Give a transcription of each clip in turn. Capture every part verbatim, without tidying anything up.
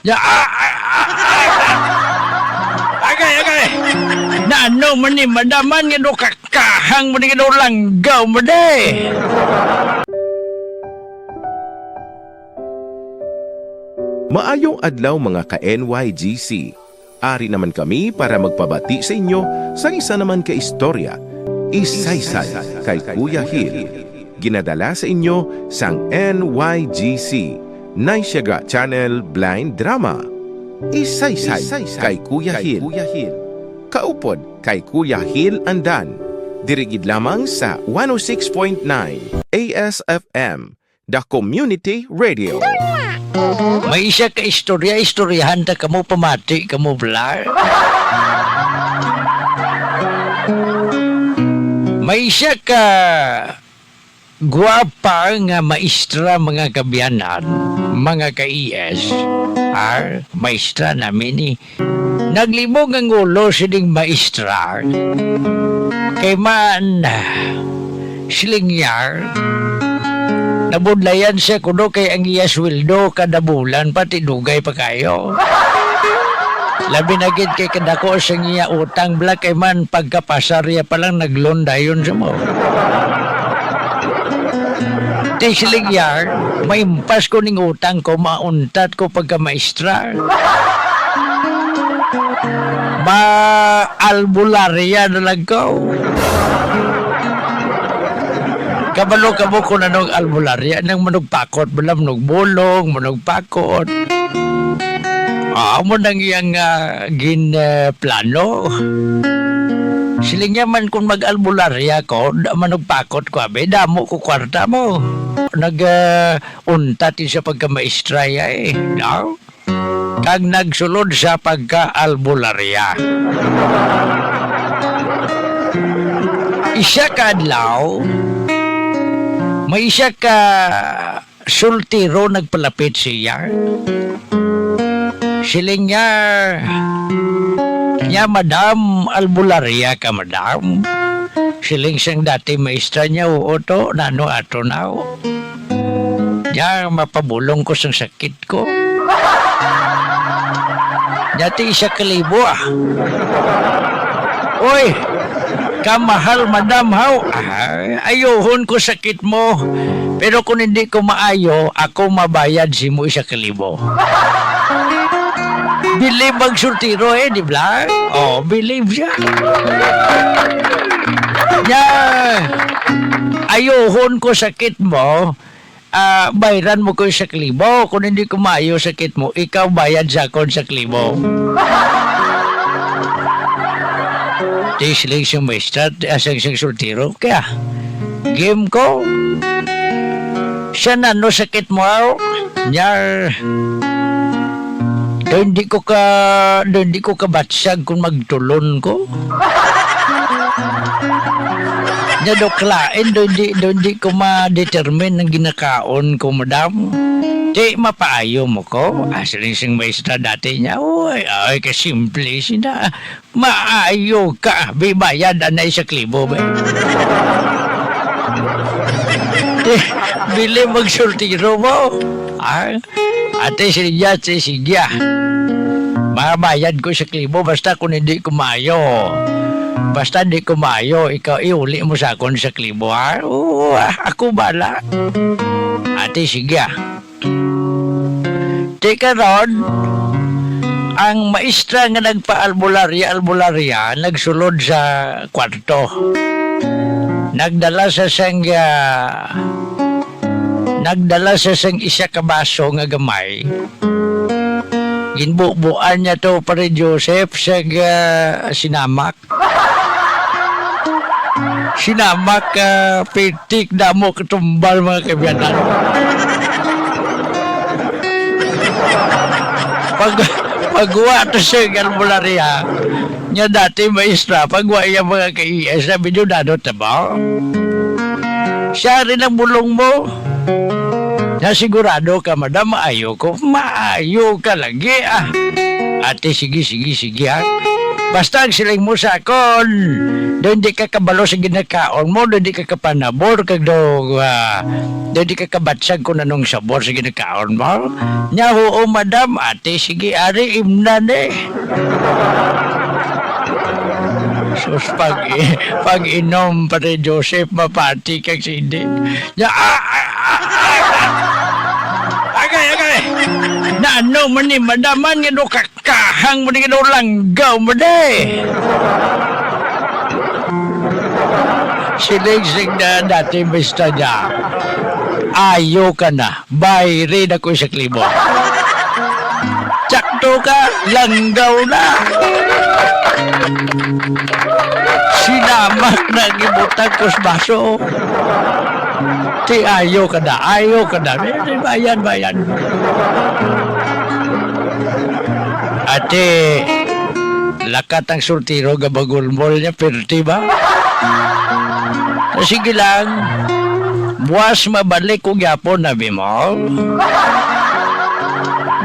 Ya, ah, ah, ah, ah. Agay, agay. Nano man ni madaman nga do kakahang mo ni nga do langgaw mo di? Maayong adlaw, mga ka-N Y G C. Ari naman kami para magpabati sa inyo sang isa naman ka istorya, Isaysay kay Kuya Hil. Ginadala sa inyo sang N Y G C, Naysyaga Channel Blind Drama. Isaysay kay Kuya Hil. Kaupod kay Kuya Hil Andan. Diri gid lamang sa one oh six point nine A S F M, the community radio. May isa ka istorya, istoryahan ta kamo, pamati kamo, bla. May isa ka gwapa nga maestra, mga kaabyanan, mga ka-E S, ah, maestra namin ni. Naglibog ang ulo sining maestra. Kay man, siling niya, nabudlayan siya kuno kay ang iya sweldo kada bulan pati dugay pa kayo. Labi na gid kay kadako sa iya utang, bla, kay man pagkapasar iya pa lang nag-loan dayon sa mo. Ti siling niya, maimpas ko ning utang ko, mauntat ko pagka maestra. Ma-albularya na lang ko. Kabalo ka mo kung anong albularya? Nang manugpakot, bala, manugbulong, manugpakot. Ah, amo nang iyang, ah, gin, eh, plano. Siling niya man, kung mag-albularya ko, da-, manugpakot ko, abi, damo ko kwarta mo. Nag, ah, untat sa pagkamaestra ya, eh, no? Kag nagsulod sa pagka-albularya. Isa ka adlaw, may isa ka sultiro nagpalapit siya. Siling niya, "Ya, madam, albularya ka, madam?" Siling sang dati maestra niya, "Oo to, nano ato na?" "Ya, mapabulong ko sang sakit ko." Dati isa ka libo, ah. Oy, kamahal, madam, haw. Ah, ayuhon ko sakit mo. Pero kung hindi ko maayo, ako mabayad sa imo isa ka libo. Believe ang sultiro, eh, di ba? Oh, believe siya. Ya, ayuhon ko sakit mo. Ah, bayran mo ko isa ka libo. Kung hindi ko maayo sakit mo, ikaw bayad sa akon isa ka libo. Ti siling sang maestra, ti, ah, sang, sang sultiro, kaya, game ko. Siya na, no, sakit mo, aw? Nyar. Do hindi ko ka, do hindi ko kabatsag kung magtulon ko. Nya, dok, lain, do hindi, do hindi ko ma-determine ang ginakaon ko, madam. Ti, mapaayo mo ko? Ah, siling sing maestra dati niya, "Uy, ay, kasimple sina. Maayo ka, bibayad anay sa klibo, be." Ti, bili magsultiro mo. Ah, Ate, sige, ate, sige, ah. Mabayad ko sa klibo, basta kung hindi ko maayo. Basta hindi ko maayo, ikaw, iuli mo sa akon sa klibo, ha? Oo, ah, ako bala. Ate, sige, ah. Ti karon, ang maestra nga nagpa-albularya-albularya, nagsulod sa kwarto. Nagdala sa sang, ah, Nagdala siya sang isa ka baso nga gamay. Ginbubuan niya to, Pare Joseph, sa, ah, sinamak. Sinamak, ah, pitik, damo katumbal, mga kaibigan. Pag, pagwa to sa albularya, Nya dati, maestra, pag wa iya mga ka-E S, sabi niyo, "Dado ta ba?" Siya rin ang bulong mo. Na sigurado ka, madam, maayo ko. Maayo ka lagi, ah. Ate, sige, sige, sige, ha. Basta ang siling mo sa akon, daw hindi ka kabalo sa ginakaon mo, daw hindi ka kapanabor, kag daw, ah, daw hindi ka kabatsag kung anong sabor sa ginakaon mo. Nya, "Oo, madam." Ate, sige, ari, imnan eh. Sus, pag, pag-inom, Pare Joseph, mapati kag sindi. Nya, ah, ah, ah, ah. Agay, agay. Na ano man ni madaman nga no kakahang mo ni no langgaw mo di. Siling sing na dati, bista niya. Ayo ka na. Bayri na ko sa klimo. Tsakto ka, langgaw na. Sinamak na gibutang ko sa baso. Ti ayo ka na, ayo ka na. Eh, bayad, bayad. Ate, lakat ang sultiro, gabagulmol niya, pirti ba? Sige lang. Buwas mabalik ko gyapon, abi mo.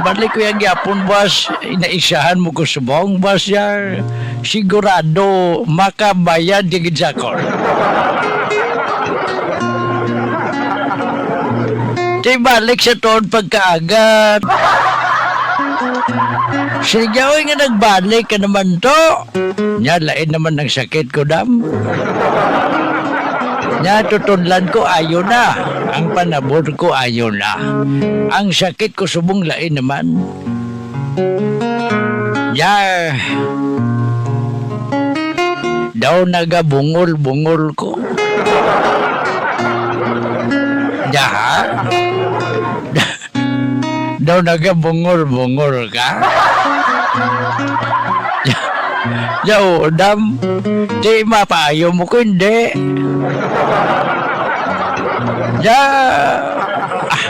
Balik ko yan gyapon, buwas, inaisahan mo ko subong, buwas ya, sigurado makabayad ka gid sa akon. Di balik sa tuon pagkaaga. Sige, oy, nga nagbalik ka naman to. Nya, lain naman ang sakit ko, dam. Nya, tutunlan ko, ayo na. Ang panabor ko, ayo na. Ang sakit ko, subong lain naman. Nya, daw nagabungol-bungol ko. Nya, ha? Daw nagabungol-bungol ka? Yaw, dam. Di mapaayo mo ko, hindi. Ya, ah,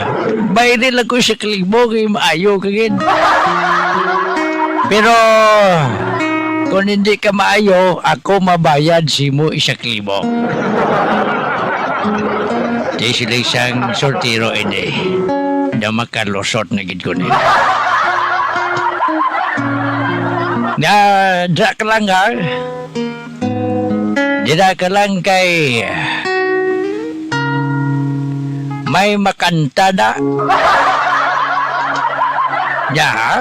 bayri lang ko sa klimo, kay maayo ka gid. Pero, kung hindi ka maayo, ako mabayad simo isa ka libo. Di sila isang sortiro ini. Daw makalusot na gid ko ni. Nga, dira ka lang, ha? Dira ka lang kay may makanta na. Ya, ha?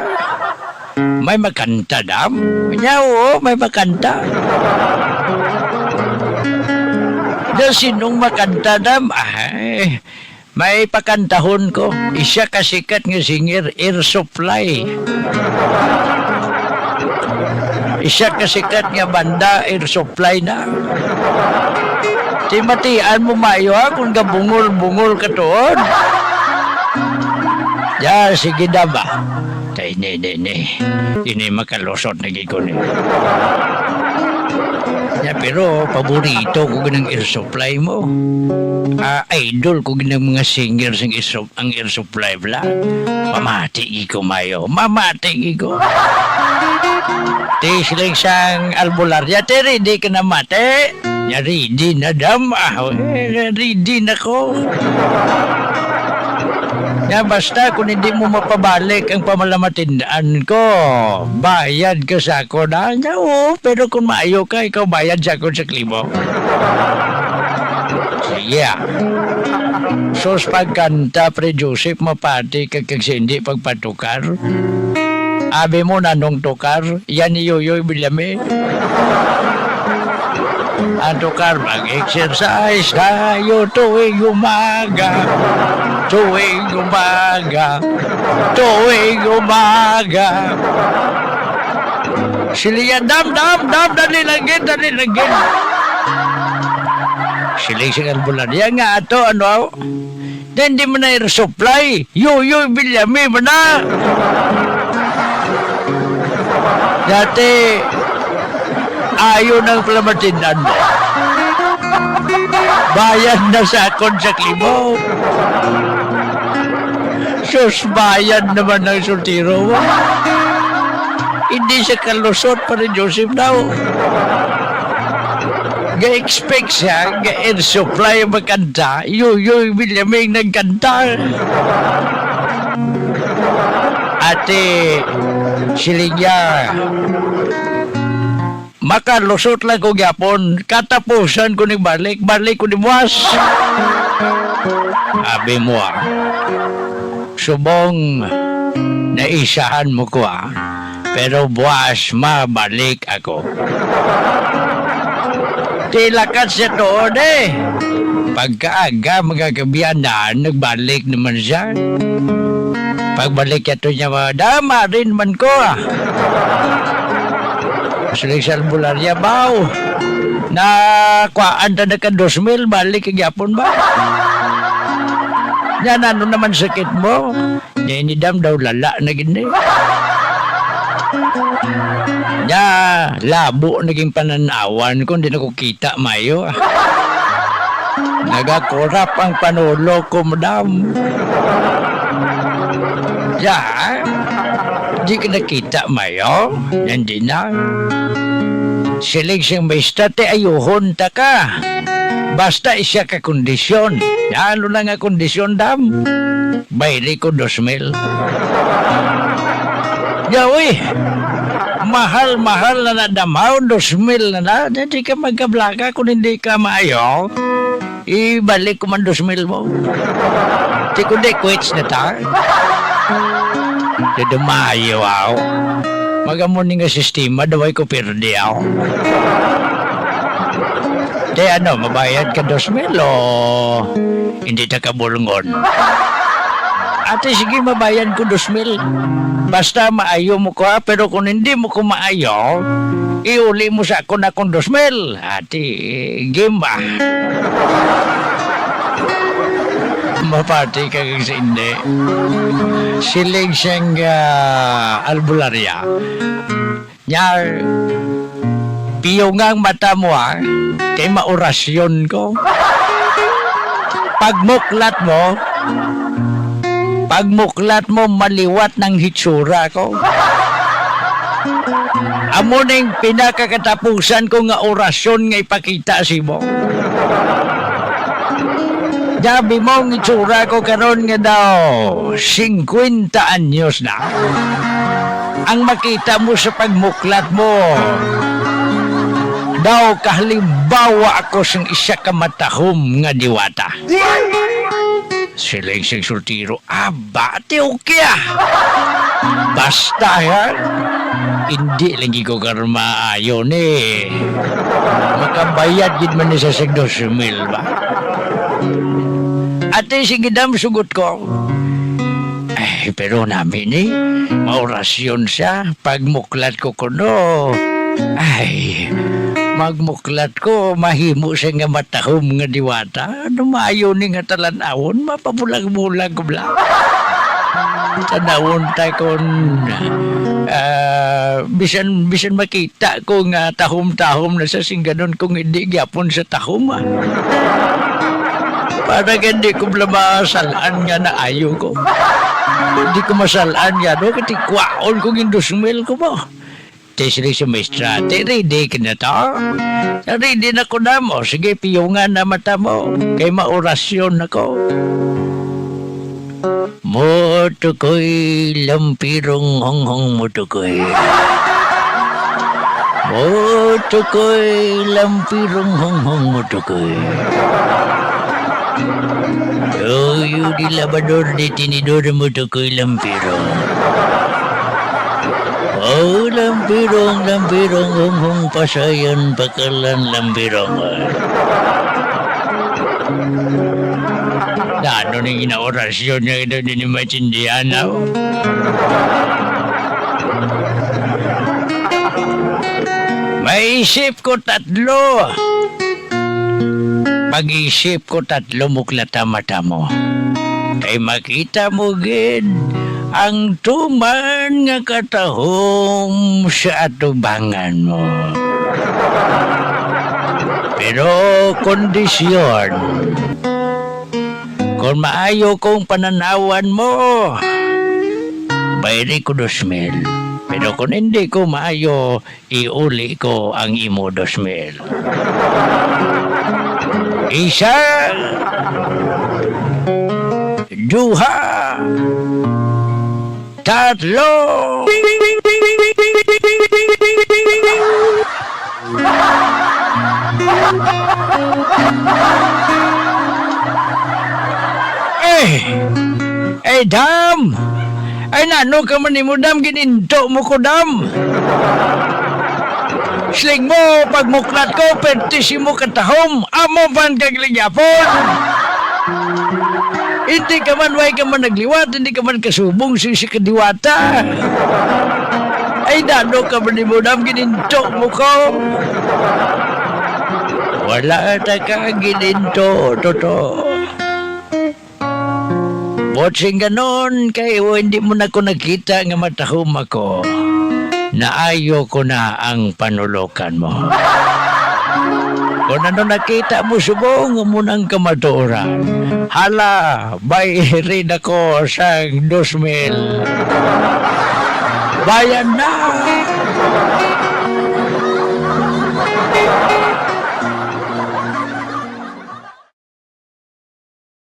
May makanta, dam? Nya, oo, may makanta. Daw sinong makanta, dam? Ay, may pakantahon ko. Isa ka sikat nga singer, Air Supply. Isa ka sikat nga banda, Air Supply na. Ti matian mo maayo, ha, kung gabungol-bungol ka tuod. Ya, sige na ba? Tay, ni, ni, ni. Ini makalusot na gid ko ni. Ya, pero paborito ko ginang Air Supply mo. Ah, idol ko ginang mga singer sang Air Sup-, ang Air Supply bala. Mamati gid ko maayo. Mamati gid ko. Ti siling sang albularya, ti ready ka na mati? Nya ready na, dam. Ah, eh, ready na ko. Nya basta kung hindi mo mapabalik ang pamalamatindaan ko, bayad ka sa ako na. Nya, oo, pero kung maayo ka, ikaw bayad sa ako sa klimo. Sige, ah. Sus, pagkanta, Pre Joseph, mapati kag, kag sa hindi pagpatukar. Abi mo, nanong tukar? Yan ni Yoyoy Villame. Ang tukar, mag-exercise tayo tuwing umaga. Tuwing umaga. Tuwing umaga. Sila yan, dam, dam, dam, dali lang gid, dali lang gid. Sila sing albularya nga ato, ano, Then di man na Air Supply. Yoyoy Villame man na. Dati, ayo nang palamatindaan mo. Bayad na sa akon sa klimo. Sus, bayad naman ang sultiro mo. Hindi siya kalusot pa ni Joseph daw. Ga-expect siya, ga-air supply ang magkanta. Yoyoy Villame nagkanta. Ate, siling niya, Makalusot lang ko gyapon, katapusan ko ni balik, balik ko ni buwas. Abi mo, ah. Subong naisahan mo ko, ah. Pero buwas mabalik ako. Tilakat siya tuod, eh. Pagkaaga, mga gabianan, nagbalik naman siya. Pagbalik niya to niya, "Madam, ari naman ko, ah." Siling sa albularya, "Baw, nakuhaan ta na ka dos mil, balik ka gyapon ba?" "Yan, ano naman sakit mo?" "Niya ini, dam, daw lala na gid ni. Nya, labo naging pananawan ko, hindi na ko kita maayo, ah. Nagakurap ang panulok ko, madam." "Ya, di ka nakita maayo? Hindi na." Siling sing maestra, "Ti ayuhon ta ka. Basta isa ka kondisyon." "Ano na nga kondisyon, dam?" "Bayri ko dos mil." "Ya, uy, mahal-mahal na na, dam, haw, dos mil na na. Di ka magkablaka kung hindi ka maayo. Ibalik ko man dos mil mo. Ti kundi quits na ta." Di dumayo, aw. Magamo ni nga sistema, daw ay ko pirdi, aw. Di ano, mabayad ka dos mil o hindi ta kabulngon? "Ate, sige, mabayad ko dos mil. Basta maayo mo ko, ha, pero kung hindi mo ko maayo, iuli mo sa akon akong dos mil." Ate, game ba? Mapati ka kag sa hindi. Siling siyang, ah, albularya. Nya, piyonga ang mata mo, ha, kay maorasyon ko. Pagmuklat mo, pagmuklat mo, maliwat ng hitsura ko. Amo ning pinakakatapusan ko nga orasyon nga ipakita sa imo. Grabe mo ang itsura ko karon nga daw singkwenta anyos na. Ang makita mo sa pagmuklat mo, daw kahalimbawa ako sang isa ka matahom nga diwata. Siling sing soltero, "Aba, ti okay, ah. Basta, ha, hindi lagi ko karmaayo ni. Makabayad gid man ni sa sig dos mil ba?" "Ate, sige, dam, sugot ko." Ay, pero nami ni, maorasyon siya. Pagmuklat ko kuno, ay, magmuklat ko, mahimo siya nga matahom nga diwata. Ano maayo ni nga talan-awon, mapabulag-bulag ko bala. Tanawon ta kon, ah, bisan, bisan makita ko nga tahom-tahom na sa singganon kung hindi gyapon sa tahom, ah. Para nga hindi ko bala masalan nga naayo ko. Hindi ko masalan nga, no? Kati kwaon ko yung dos mil ko mo. Ti sila sa maestra, ti ready ka na to? Ready na ko na mo. Sige, piyungan na mata mo. Kay maorasyon na ko. Mutukoy lampirong honghong mutukoy. Mutukoy lampirong honghong mutukoy. Uyo di labador di tinidor mutukoy lampirong. Oh, lampirong, lampirong, honghong pasayan, pakalan, lampirong. Ano ning inaorasyon nga ito, di ni maintindihan, aw? Maisip ko tatlo. Pag-isip ko tatlo, muklata mata mo. Kay makita mo gid ang tuman nga katahom sa atubangan mo. Pero kondisyon, kon maayo kong pananawan mo, bayri ko dos mil. Pero kon hindi ko maayo, iuli ko ang imo dos mil. Isa, duha, tatlo. Dam! Ay, nano ka man nimo, Dam? Gininto mo ko, Dam. Siling mo, pagmuklat ko, perti simo katahom, amo man kag ligyapon. Hindi ka man, way ka man nagliwat, hindi ka man kasubong sa si kadiwata. Ay, nano ka man nimo, Dam? Gininto mo ko. Wala ta ka gininto, Toto. Buot sing ganon, kay hindi mo na ko nakita nga matahom ako. Naayo ko na ang panulokan mo. Kung ano nakita mo subong, amo nang kamatuoran. Hala, bay rin ako sang dos mil. Bayan na!